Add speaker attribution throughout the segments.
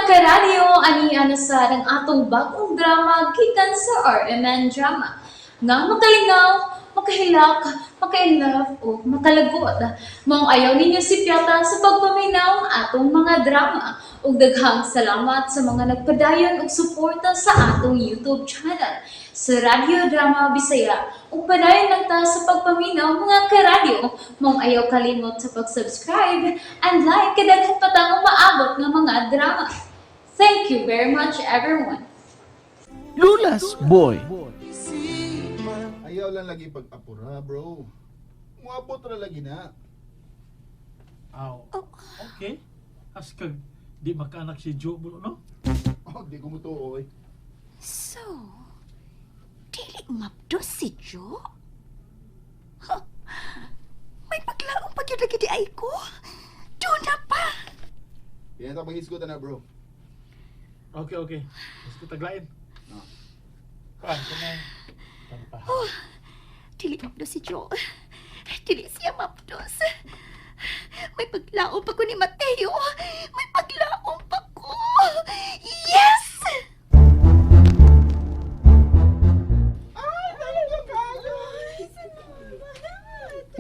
Speaker 1: Karadyo, ani na sad ang atong bagong drama gikan sa RMN Drama. Nga makalingaw, makahilak, maka-inlove o makalagot. Maong ayaw ninyo sipyata sa pagpaminaw ang atong mga drama. Ug daghang salamat sa mga nagpadayon og suporta sa atong YouTube channel sa Radyo Drama Bisaya. Ug padayon lang ta sa pagpaminaw, mga karadyo. Maong ayaw kalimot sa pag-subscribe and like kay daghan pa tang umaabot nga mga drama. Thank you very much, everyone.
Speaker 2: Lulas Boy.
Speaker 3: Ayaw lang lagi pag-apura, bro. Muabot ra lagi na.
Speaker 4: Aw. Okay. Askag di makaanak si Joe bro, no?
Speaker 3: Oh, di ko mutuo, oy.
Speaker 5: So, dili mapdos si Joe? Huh. May paglaong pagyud lagi di ay ko. Doon na pa.
Speaker 3: Kaya ta paghisgot na, bro.
Speaker 4: Okay, okay. Mas ko taglain.
Speaker 3: No.
Speaker 4: Kuan kanang tampa.
Speaker 5: Oh, dili mapdos si Joe. Dili siya mapdos. May paglaong pa ko ni Mateo. May paglaong pa ko. Yes!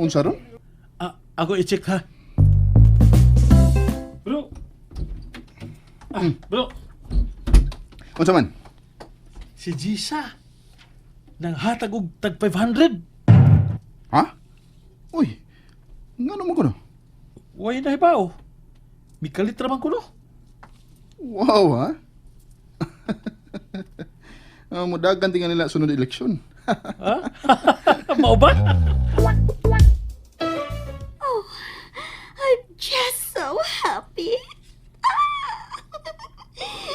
Speaker 3: Unsa ron?
Speaker 4: Ah, ako i-check ha. Bro. Ah, bro,
Speaker 3: Unsa man?
Speaker 4: si Jisa nang hatag og tag 500.
Speaker 3: Ha? Uy. Ngano man ko no?
Speaker 4: Way na hibaw. Mikalit ra man ko no.
Speaker 3: Wow, ha? Ah, mudagan tinga nila sunod eleksyon.
Speaker 4: Ha? Mao ba?
Speaker 5: Oh, I'm just so happy. Ah!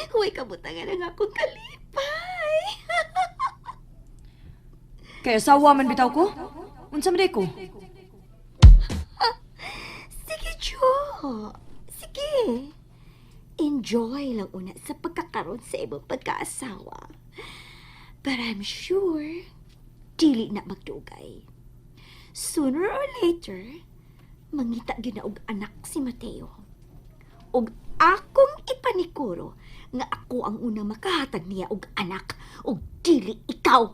Speaker 5: Huwag kabutangan ang akong kalipay.
Speaker 6: Kay asawa man bitaw ko? Unsa man day ko?
Speaker 5: Sige, Joe. Sige. Enjoy lang una sa pagkakaroon sa imong pagkaasawa. But I'm sure, dili na magdugay. Sooner or later, mangita gyud na og anak si Mateo. Og akong ipanikuro nga ako ang una makahatag niya og anak og dili ikaw.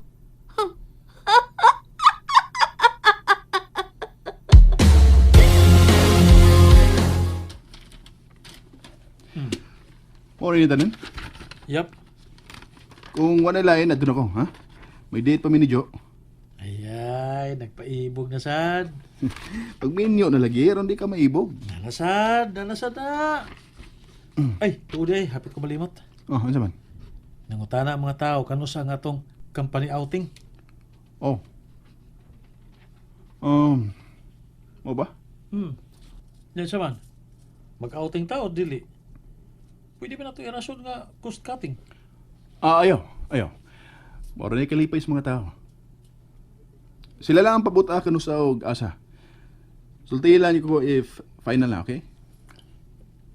Speaker 3: Mao rin tanan.
Speaker 4: Yep.
Speaker 3: Kung wala lain, adto na ko, ha? May date pa mi ni Jo.
Speaker 4: Ayay, nagpaibog na sad.
Speaker 3: Pag minyo na lagi, aron di ka maibog.
Speaker 4: Nalasad, nalasad na. Ay, tuod ay, hapit ko malimot.
Speaker 3: Oh, unsa man?
Speaker 4: Nangutana ang mga tao kanusa nga atong company outing.
Speaker 3: Oh. Mo ba?
Speaker 4: Yan siya man. Mag-outing ta o dili? Pwede ba nato irason nga cost cutting?
Speaker 3: Ah, ayaw. Ayaw. Mao rin kalipay sa mga tao. Sila lang ang pabuta kanusa og asa. Sultilan niyo ko if final na, okay?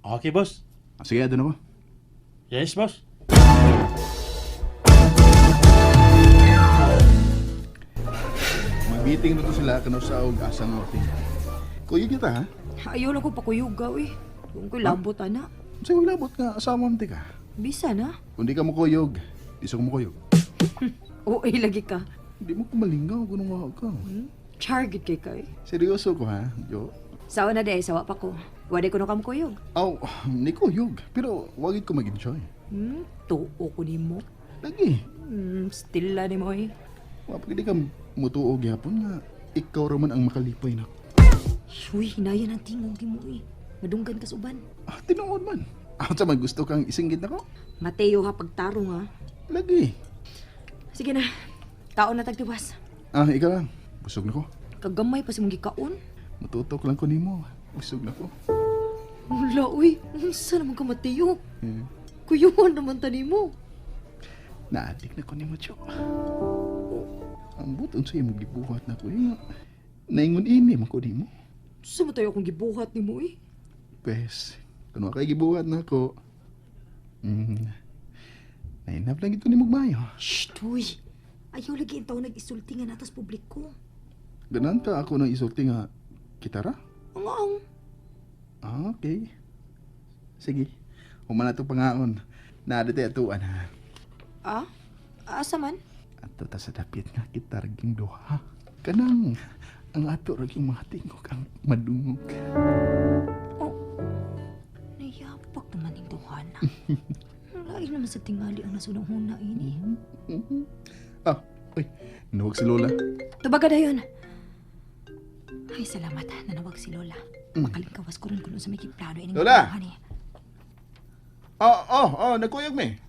Speaker 4: Okay, boss.
Speaker 3: Ah, sige, adto na ko.
Speaker 4: Yes, boss.
Speaker 3: Mag-meeting na to sila kanusa og asa nga outing. Kuyog kita, ha?
Speaker 6: Ayaw lang ko pakuyog uy. Kung ko'y labot ana.
Speaker 3: Sa labot nga asawa mo ka.
Speaker 6: Bisa na.
Speaker 3: Kung di ka mo kuyog, di sa ko mo kuyog.
Speaker 6: Oo, lagi ka.
Speaker 3: Di mo kumalingaw kung nga ka.
Speaker 6: Charged kay kay.
Speaker 3: Seryoso ko ha, Jo?
Speaker 6: Sawa na day, sawa pa ko. Wala ko no kamukuyog.
Speaker 3: Aw, ni kuyog. Pero wagid ko mag-enjoy.
Speaker 6: Tuo ko nimo.
Speaker 3: Lagi.
Speaker 6: Still la nimo eh.
Speaker 3: Wa pa gid ka mutuo gyapon nga ikaw ra man ang makalipay na.
Speaker 6: Uy, hinayan ang tingog nimo eh. Madunggan ka sa uban.
Speaker 3: Ah, tinuod man. Ah, sa man gusto kang isinggit nako?
Speaker 6: Mateo ha pagtarong ha.
Speaker 3: Lagi.
Speaker 6: Sige na. Kaon na tagtiwas.
Speaker 3: Ah, ikaw lang. Busog na ko.
Speaker 6: Kagamay pa si mong gikaon.
Speaker 3: Mututok lang ko nimo. Busog na ko.
Speaker 6: Wala, uy. Unsa naman ka, Mateo?
Speaker 3: Hmm.
Speaker 6: Kuyuhan naman ta nimo.
Speaker 3: Naadik na ko nimo, Cho. Ang buton sa imong gibuhat na ko. Yung naingon ini man ko nimo.
Speaker 6: Sa mo tayo akong gibuhat nimo eh.
Speaker 3: Pwes, kuno kay gibuhat na ko. Nainap lang ito ni Mugmayo.
Speaker 6: Shh, uy. Ayaw lagi ang tao nag-isulti nga natas publiko.
Speaker 3: Ganan ka ako ng isulti nga kitara?
Speaker 6: Ang ang.
Speaker 3: Ah, okay. Sige. Human na itong pangaon. Naa dito atuan ha.
Speaker 6: Ah? Asa man?
Speaker 3: Ato ta sa dapit nga kita raging duha. Kanang ang ato raging mga tingog ang madungog.
Speaker 6: Nayapak naman yung duhana. Lain naman sa tingali ang nasunang huna ini.
Speaker 3: Ah, uy, nawag si Lola.
Speaker 6: Tubaga dayon. Ay, salamat. Nanawag si Lola. Makalingkawas ko rin kung sa may plano ining
Speaker 3: Lola!
Speaker 6: duhana eh.
Speaker 3: Oh, nagkuyog mi.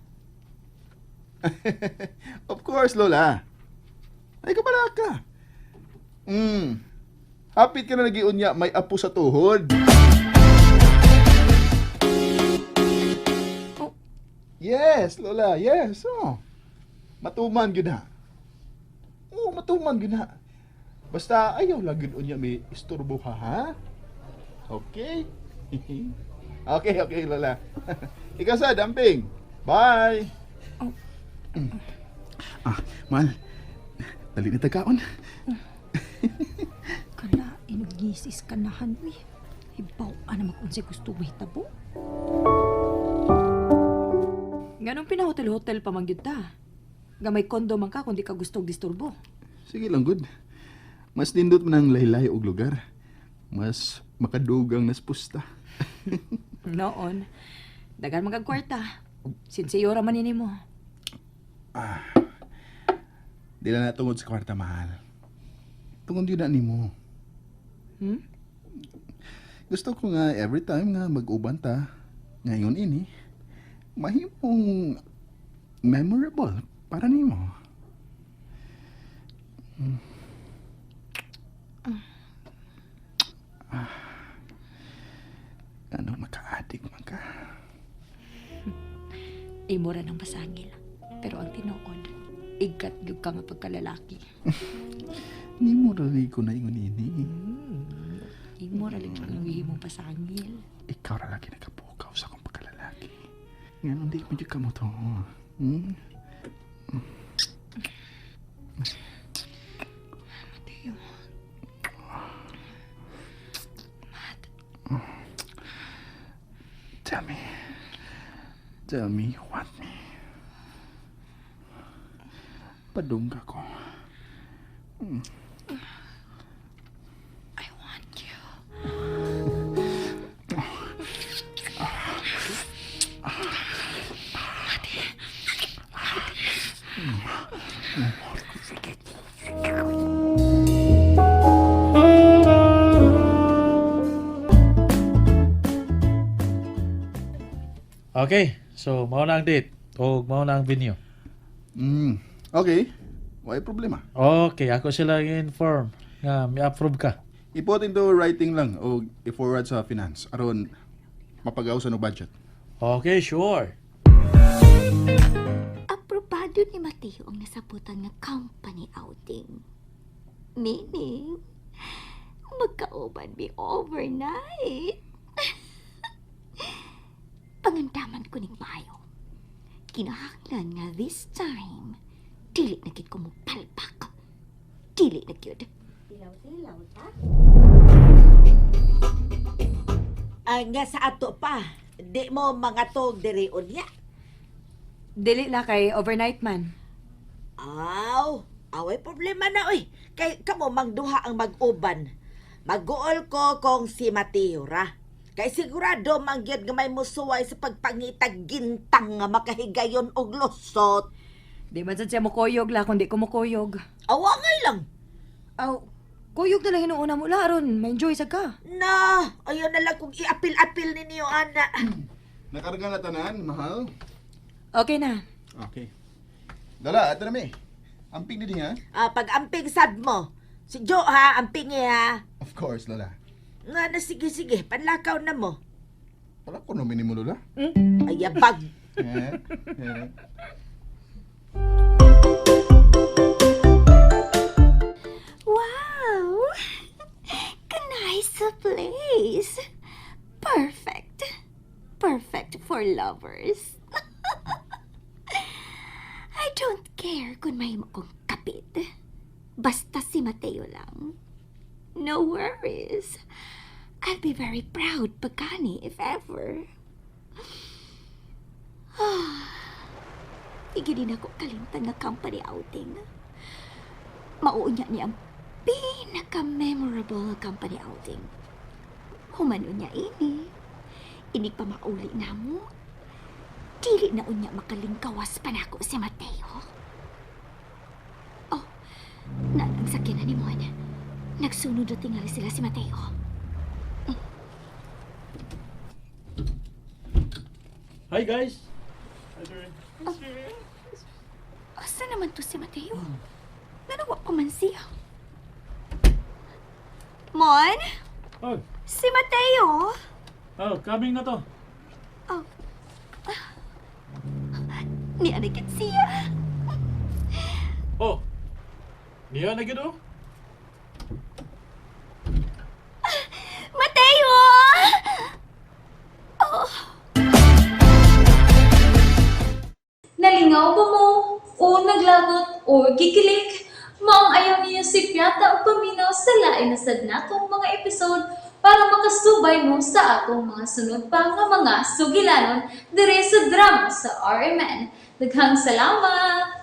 Speaker 3: Of course, Lola. Ay, kabala ka. Hapit ka na nagiunya, may apo sa tuhod.
Speaker 6: Oh.
Speaker 3: Yes, Lola, yes. Oh. Matuman gyud ha. Oo, matuman gyud ha. Basta ayaw lang gyud unya may isturbo ha, ha? Okay? Okay, Lola. Ikaw sa damping. Bye.
Speaker 6: Oh.
Speaker 3: Ah, mahal. Dali na tagaon.
Speaker 6: Kana, inugisis ka na, uy. Ibaw, ana mag-unsay gusto mahitabo. Ganong pinahotel-hotel pa man gyud ta. Nga may kondo man ka kung di ka gusto og disturbo.
Speaker 3: Sige lang, good. Mas nindot man ang lahi-lahi og lugar. Mas makadugang nas pusta.
Speaker 6: Noon, dagan man kag kwarta. Sinsiyora man ini mo.
Speaker 3: Di lang na tungod sa kwarta, mahal. Tungod yun na nimo. Gusto ko nga every time nga mag-uban ta, ngayon ini, mahimong memorable para nimo. Ah. Ano, maka-addict man ka.
Speaker 6: Imo ra ng pasangil. Pero ang tinuod, igat gyud ka nga pagkalalaki.
Speaker 3: Nimo ra ko na ingon ini.
Speaker 6: Imo ra lagi ang mong pasangil.
Speaker 3: Ikaw ra lagi nakapukaw sa akong pagkalalaki. Nga hindi mo jud kamo to.
Speaker 6: Mateo. Matt,
Speaker 3: Tell me. Tell me you want me. Padungga ko.
Speaker 6: I want you.
Speaker 4: Okay, so mao na ang date o mao na ang venue.
Speaker 3: Okay. Why problema?
Speaker 4: Okay, ako sila i-inform nga mi-approve ka.
Speaker 3: I-put into writing lang o i-forward sa finance aron mapagaw sa no budget.
Speaker 4: Okay, sure.
Speaker 5: Aprobado ni Mateo ang nasabutan nga company outing. Meaning, magkauban mi overnight. Pangandaman ko ning maayo. Kinahanglan nga this time, dili na gid ko mo palpak. Dili na gyud. Tilaw-tilaw ta.
Speaker 7: Ah, nga sa ato pa. Di mo mga tog diri unya.
Speaker 6: Dili la kay overnight man.
Speaker 7: Aw, away problema na oy. Kay kamo mangduha ang mag-uban. Mag-uol ko kong si Mateo ra. Kay sigurado mangyud nga may musuway sa pagpangitag gintang nga makahigayon og lusot.
Speaker 6: Di man sad siya mukuyog la kundi ko mukuyog.
Speaker 7: Awangay lang.
Speaker 6: Aw, kuyog na lang hinuuna mo la aron ma-enjoy sad ka.
Speaker 7: Na, ayaw na lang kung iapil-apil ninyo ana.
Speaker 3: Nakarga na tanan, mahal.
Speaker 6: Okay na.
Speaker 3: Okay. Dala, ato na mi. Amping din ha?
Speaker 7: Ah, pag amping sad mo. Si Joe ha, amping ha.
Speaker 3: Of course, Lola.
Speaker 7: Nga na sige sige, panlakaw na mo.
Speaker 3: Wala ko no minimo, Lola.
Speaker 7: Ayabag.
Speaker 3: Eh, eh.
Speaker 5: Wow! Nice place. Perfect. Perfect for lovers. I don't care kung may kong kapit. Basta si Mateo lang. No worries. I'll be very proud pagkani if ever. Di gyud nako kalimtan nga company outing. Mao unya ni ang pinaka-memorable nga company outing. Human unya ini. Inig pa mauli namo. Dili na unya makalingkawas pa nako si Mateo. Oh, naa ang sakyanan ni Mon. Nagsunod na tingali sila si Mateo.
Speaker 4: Hi guys.
Speaker 5: Asa naman to si Mateo? Nganong wa pa man siya? Mon?
Speaker 4: Oh,
Speaker 5: Si Mateo?
Speaker 4: oh, coming na to.
Speaker 5: Oh. Nia na gyud siya.
Speaker 4: Oh. Niya na gyud oh.
Speaker 5: Mateo!
Speaker 1: Nalingaw ba mo? O naglagot o gikilig? Maong ayaw niyo sipyata o paminaw sa lain na sad natong mga episode para makasubay mo sa atong mga sunod pa nga mga sugilanon dire sa drama sa RMN. Daghang salamat!